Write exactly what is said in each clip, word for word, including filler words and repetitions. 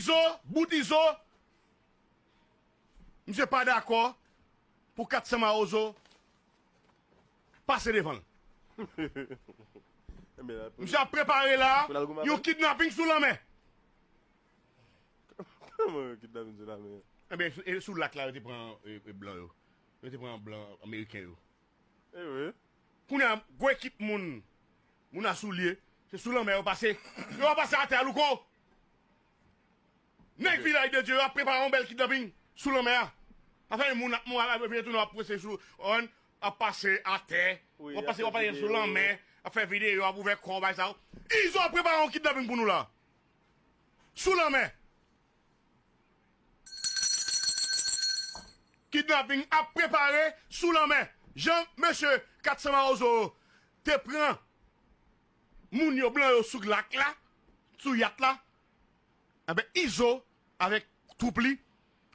Izo, bout Izo, misye pa dakò pou kat san Mawozo pase devan l. Misye ap prepare la yon kidnaping sou lanmè. Kòman yon kidnaping sou lanmè? Ebyen, e sou lak la, yo te pran e, e blan yo. Yo te pran blan ameriken yo. Kounye a, gwo ekip moun, moun a soulye, se sou lanmè yo pase. Yo pa pase atè a, louko. Nèg Vilaj de Dye yo ap prepare yon bèl kidnaping sou lanmè a. Afè moun ap, moun ap, ap, ap, ap pase atè, w ap pase, w ap pase sou lanmè, ap fè videyo, ap ouvè kò, bay sa yo. Izo ap prepare yon kidnaping pou nou la. Sou lanmè. Kidnaping ap prepare sou lanmè. Jan mesye kat san Mawozo te pran moun yo blan yo sou lak la, sou yat la, enben Izo avèk twoup li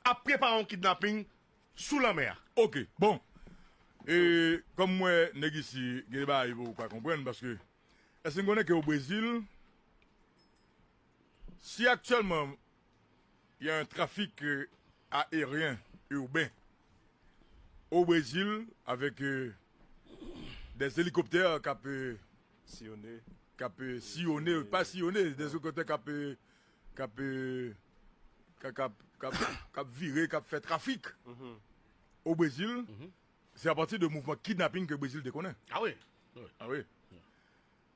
ap prepare yon kidnaping sou lanmè a. Ok, bon. E, kòm m wè nèg isi gen de bagay pou ou pa konprann, paske èske n konnen ke o Brezil, si aktyèlman il y a un trafic, euh, aérien urbain au Brésil avec, euh, des hélicoptères k ap, euh, Siyone. k ap, euh, siyone, pa siyone, des hélicoptères k ap, euh, k ap, euh, k ap, k ap, k ap, k ap vire, k ap fè trafik o Brezil. Se apati de mouvman kidnaping ke Brezil te konnen. Ah wi. Ah wi.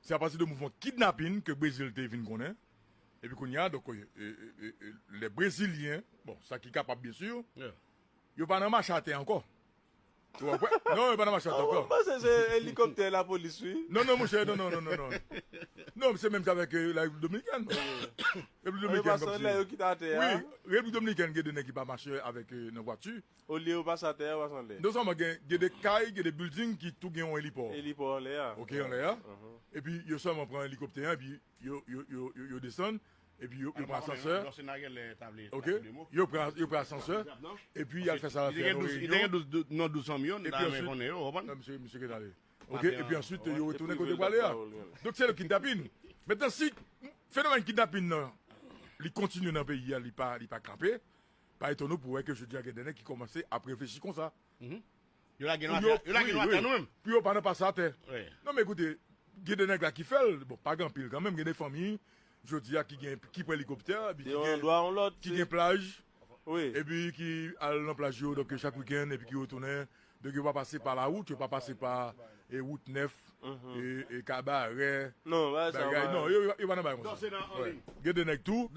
Se apati de mouvman kidnaping ke Brezil te vin konnen. Epi kounye a, donk, e, e, e, e, lè Brezilyen, bon, sa ki kapab, byen si, yo pa nan mache atè ankò. Ou konprann? Non, yo pa nan mache atè ankò. Mwen panse se elikoptè lapolis, wi. Non, non, monchè, non, non, non, non, non. Non, se menm jan avèk, euh, la République Dominicaine. République Yo Dominicaine, pase anlè, yo kite atè a. Wi, République Dominicaine, gen de nèg ki pa mache avèk, euh, nan vwati. Olye yo pase atè a, yo pase anlè. Non sèlman gen, gen de kay, gen de building ki tou gen yon helipò. Helipò anlè a. Ok, anlè a. Epi yo sèlman pran elikoptè an, epi yo, yo, yo, yo, yo desann, epi yo, yo pran asansè. Ok, yo pran, yo pran asansè, epi y al fè sa y al fè nan reyon. Non, douz fanmi yo, Epi answit, non, misye, misye ke tale. Ok, epi answit, yo retounen kote yo prale a. Donk se le kidnapin. Mentnan, si fenomèn kidnapin nan, li kontinye nan peyi a, li pa, li pa kanpe, pa etone w pou wè ke jodi a gen de nèg ki kòmanse ap reflechi konsa. Yo lage nou atè, yo lage nou atè nou menm. Pou yo pa nan pase atè. Non, men ekoute, gen de nèg la ki fè l, bon, pa gen anpil kanmenm, gen de fanmi, jodi a ki gen, ki pran elikoptè, epi ki gen, ki gen plaj, epi ki al nan plaj yo, donk chak wikenn, epi ki retounen. Donk yo pa pase pa lawout, yo pa pase pa, e, wout nèf, e, e, Kabarè, bagay. Non, yo, yo pa nan bagay konsa. Gen de nèg tou.